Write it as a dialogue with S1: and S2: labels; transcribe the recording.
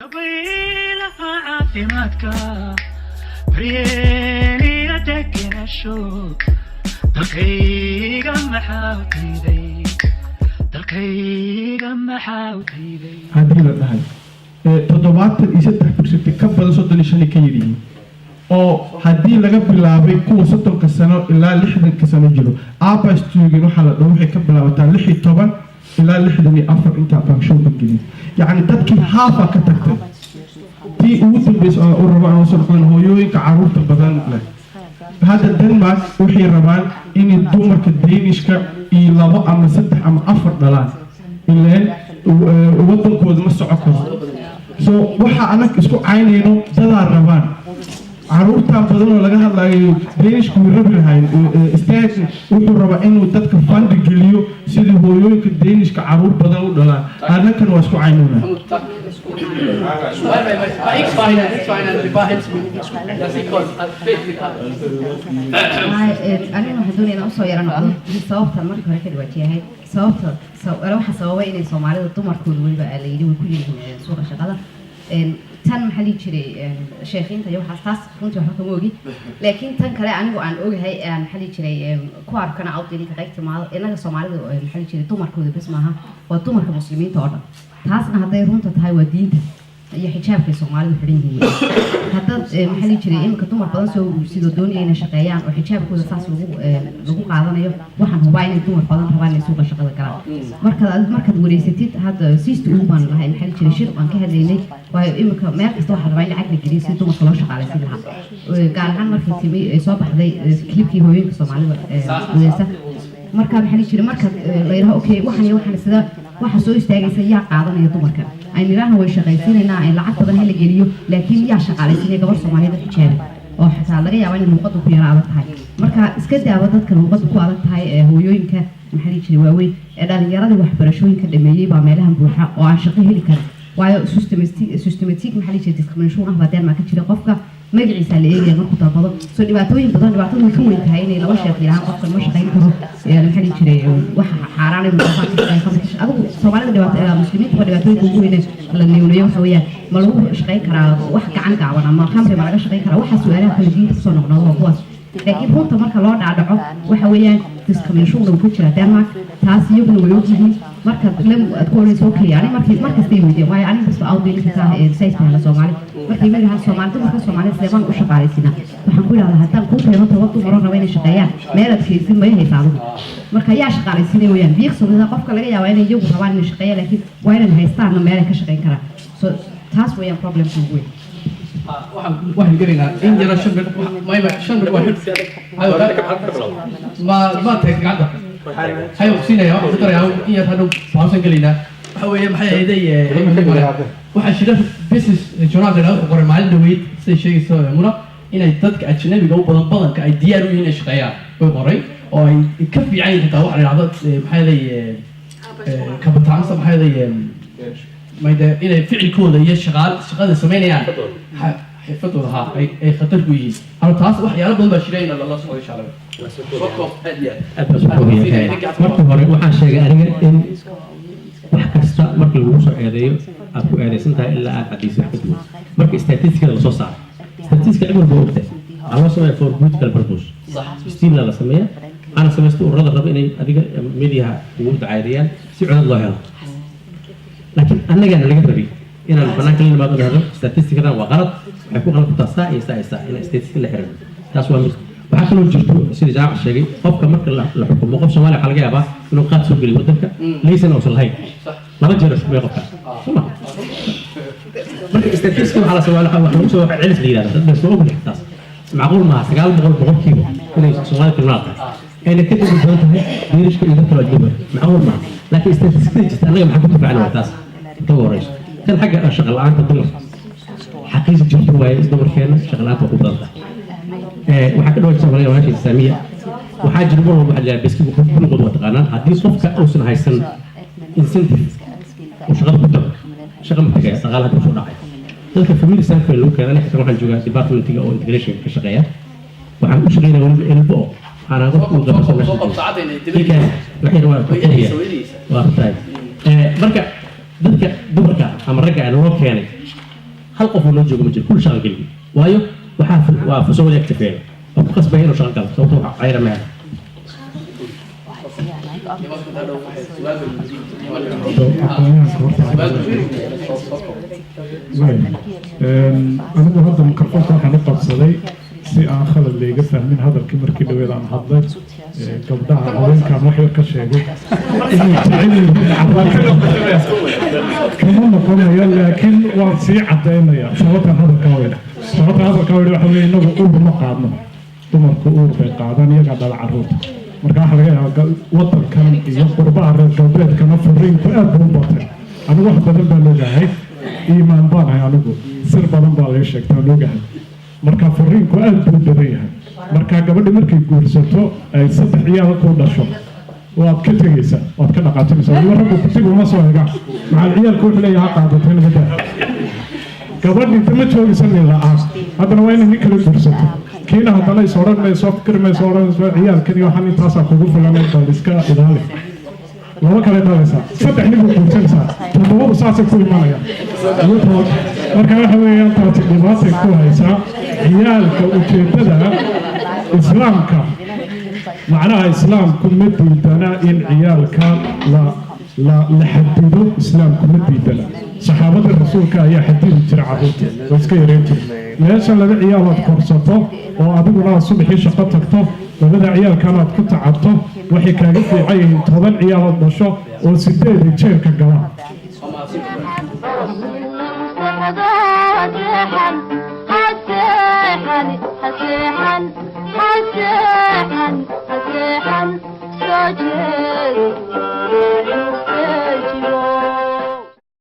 S1: Dabaylaha caafimaadka, daryeeliya degenasho, dalkayga maxaa u diiday? Dalkayga maxaa u diiday?
S2: Haddii la dhahay 73% ka badan 35 ka yaryihiin, oo haddii laga bilaabay kuwa 30-ka sano ilaa 60-ka sano jiro, arbejdstyrken waxaa la dhaho waxay ka bilaabataa 16 ilaa 64 intaa pensionka gelin. Yacni dadkii half aa ka tagtay. Tii ugu dambeysay oo u rabo aan soo noqon, hooyooyinka caruurta badan leh. Hadda Denmark waxay rabaan inay dumarka Danishka iyo labo ama saddex ama afar dhalaan, ileen wadankooda ma soco karo. So waxa anag isku caynayno, dadaa rabaan caruurtan badan oo laga hadlayo. Danishku way rabi lahayn, state wuxuu rabaa inuu dadka fund geliyo sidii hooyooyinka Danishka caruur badan u dhalaan. Annakana waa isku caynayna.
S3: Nej, nej, nej. Nej, ikke svare hinanden, ikke svare hinanden. Det er bare hensyn. Lad os ikke kolde. Fedt, vi har.
S4: Aniga waxaan doonaya inaan usoo yaro noqdo sababta marka hore ka dhawaajiyahay. Sababta waxa sababay inay Soomaalida dumarkooda weliba aa la yidhi way ku yihiin suuqa shaqada. Tan maxaa dhihi jiray, sheekhiinta iyo waxaas, taas runtii waxba kama ogi, laakiin tan kale anigu aan ogahay, aan maxaa dhihi jiray ku arkana outdating ka qayb timaado innaga Soomaalida, maxaa dhihi jiray, dumarkooda bes maaha, waa dumarka Muslimiinta oo dhan. Taasna hadday runta tahay, waa diinta iyo xijaabkay Soomaalidu xidhan yihiin. Haddaad maxaa dhihi jiray, iminka dumar badan soo urursidoo doonaya inay shaqeeyaan oo xijaabkooda saas lagu qaadanayo, waxaan hubaa inay dumar badan rabaan inay suuqa shaqada galaan. Markaad wareysatid, hadda siista ugu baan lahay, maxaa dhihi jiray, shir baan ka hadlaynay, waayo iminka meel kasta waxaa rabaa in lacag la geliyo si dumarka loo shaqaalaysiin lahaa. Gaar ahaan markii timi soo baxday clipkii hooyooyinka Soomaalida wadeysa. Marka maxaa dhihi jiray, marka la yidhaho okay, waxan iyo waxan sida waxa soo istaagaysa, yaa qaadanaya dumarka? Aynu idhaahna way shaqaysiinaynaa, in lacag badan hala geliyo, laakiin yaa shaqaalaysiinaya gabar Soomaaliyeed oo xijaabi, oo xataa laga yaaba inay luuqaddu ku yara adag tahay? Marka iska daawo dadka luuqaddu ku adag tahay ee hooyooyinka, maxaa dhihi jiray, waaweyn ee dhalinyaradii waxbarashooyinka dhameeyey baa meelahan buuxa oo aan shaqo heli karin, waayo systematic, maxaa dhihi jiray, discrimination ah baa Denmark ka jira. Qofka magaciisa la eegaya markuu dalbado. Soo dhibaatooyin badan, dhibaatadu way ka weyn tahay inay laba sheekh yidhahaan qofkan ma shaqayn karo. Maxaa dhihi jiray, waxa xaaraan inuu qofkaan ka shaqeyn khamri ka shaqeyn. Adigu Soomaalida dhibaato, Muslimiinta waa dhibaatooyinka ugu weyne la neynayo waxa weeyaan: ma lagu shaqayn karaa wax gacan gaaban ama khamri ma laga shaqayn karaa? Waxa su-aalaha kale diinta kusoo noqnoqdo waa kuwaas. Laakiin runta marka loo dhaadhaco, waxa weeyaan discrimination uu ka jira Denmark, taas iyaguna way ogyihiin. Markaad la aad ku odhanayso okay, ani markii markastay weydiiyaan, waayo aniga kastoo outdating ka ah ee sayska Soomaali, markay magaca Soomaali, dumarka Soomaalida sidee baan u shaqaalaysiinaa, waxaan ku idhahdaa: haddaan kuu keeno 10 dumaro raba inay shaqeeyaan, meel aad kaysin may haysa adigu? Marka yaa shaqaalaysiinaya weeyaan virksomhedada qofka laga yaabaa inay iyagu rabaan inay shaqeeyaan, laakiin waa inay haystaanna meel ay ka shaqeyn karaan. So taas weeyaan problemka ugu weyn.
S3: Waxaan gelaynaa in yara 5 minute, mayba 5 minute waa hayo. Ma taag gacanta hayo siinaya, waxaan ku darayaa in yar, hadhow pausen gelaynaa. Waxa weeye, maxay ahayday, waxaa jira business journal la wuxuu qoray maalin dhaweyd, siday sheegayso Muna, inay dadka ajnabiga u badan badanka ay diyaar u yihiin inay shaqeeyaan way qoray, oo ay ka fiican yihiin xitaa waxa la yidhahdo, maxay ahayday, competence, maxay ahayday, mayde inay ficilkooda iyo shaqaal shaqada samaynayaan, xirfadooda ha ay khatar ku yihiin. Halo, taas waxyaalo badan baa jira in lala socdo, insha Allah. Soo koob, aad iyo aad.
S5: Aad baan soo koobaya. Marka hore waxaan sheegay aniga in wax kasta marka lagu soo eedeeyo aad ku eedeysan tahay ilaa aad caddaysid wax ka duwan. Marka statisticada lasoo saaro, statistica cid walba ogtahay waxaa loo sameeya for political purpose stiila la sameeya, waxaana samaysta ururada raba inay adiga mediaha ugu dacaydayaan si codad loo helo. Laakiin annagaana laga rabay inaan banaanka la nimaado, dhahdo statisticadan waa qalad, waxay ku qalad ku tahay saa iyo saa iyo saa, inaan statistic la xiran. Taas waa mid. Waxaa kaloo jirto, sida Jaamac sheegay, qofka marka la xukumo, qof Soomaaliya waxaa laga yaabaa inuu qaad soo geliyo waddanka, laysan uusan lahayn, laba jeer xukumay qofkaas, soo ma? Marka statistic waxaa la sameeyaa wax lagu soo celis la yidhahda, dad baa soo ogyahay. Taas macquul maaha, 900% inay Soomaalida criminal tahay, ayna ka dembi badan tahay Danishka iyo dadka ajnabiga, macquul maaha. Laakiin statisticada jirta annaga maxaa ku difacna? Waa taas ta ugu horeyso. Tan xagga shaqa la'aanta dumarka, xaqiiqi jirto waaye, dumarkeena shaqa la'aanta waa ku badan tahay. Waxaa ka dhawaa Soomaaliya walaashay Saamiya, waxaa jira mar walba waxaa la yidhaha beskigu kulligood waa taqaanaan. Haddii qofka uusan haysan incentive uu shaqada ku tago, shaqa ma tagaya, dhaqaalaha dib usoo dhacay. Dadka family sample lagu keenay, xitaa waxaan joogaa departmentiga oo integration ka shaqeeya, waxaan u shaqeynaya weliba elbo waxaana qofka uu qabansan meesha jooga. Waxay rabaan waa tahay. Marka dadka dumarka ama ragga aan loo keenay Hal qof oo noo joogo ma jiro, kulli shaqa gelin waayo waxaa waa forsørgelig ægtefælle oo ku qasbaya inuu shaqo galo, sababtoo wax cayra ma helo.
S6: Aqoonyahanka horta. Waay. Anigu hadda mikrofoonka waxaan u qabsaday si aan khalad layga fahmin hadalkii markii dhaweed aan hadlay. Gabdhaha haweenkaan wax yar ka sheegay inay jecel yihiin carruurta kama noqonayo, laakiin waan sii cadaynayaa sababtaan hadalkaa weyn. Sababtaan hadalkaa weyn waxa weeye, inagu uur ma qaadno, dumarku uur bay qaadaan, iyagaa dhala carruurta. Marka waxaa laga yaabaa wadankan iyo qurbaha reer galbeedkana furiinku aad buu u batay. Anigu wax badan baan ogahay, iimaan baan ahay, anigu sir badan baa laga sheegtaa ogahay. Marka furiinku aad buu u badan yahay. Marka gabadhi markay guursato ay saddex ciyaal ku dhasho, waad ka tegeysaa, waad ka dhaqaajinaysaa. Weliba raggu kutiga uma soo egaan, maxaa ciyaalku wuxuu leeyahay ha qaadatay naga daa. Gabadhi inta ma joogaysa nin la-aan, haddana waa inay nin kala guursato. Kiina haddana is odhan mayso, fikir mayso, odhan mayso ciyaalkani waxaan intaasaa kugu filan, bal iska ilaali. Laba kale dhalaysaa, saddex nin bay guursanaysaa, toddobadu saasay ku imanayaan iyo 10. Marka waxa weeyaan taasi dhibaatay ku haysaa ciyaalka. Ujeedada islaamka, macnaha islaamku ma diidana in ciyaalka la xadido, islaamku ma diidana. Saxaabada rasuulka ayaa xadidi jira carruurta oo iska yareyn jira. Meesha laba ciyaalood korsato oo adiguna aad subaxii shaqo tagto, labada ciyaalkana aad ku tacabto, waxay kaaga fiican yihiin 10 ciyaalood dhasho oo sideed ay jeelka galaan.
S7: Haseexan, haseexan, haseexan, haseexan, soo jeedo.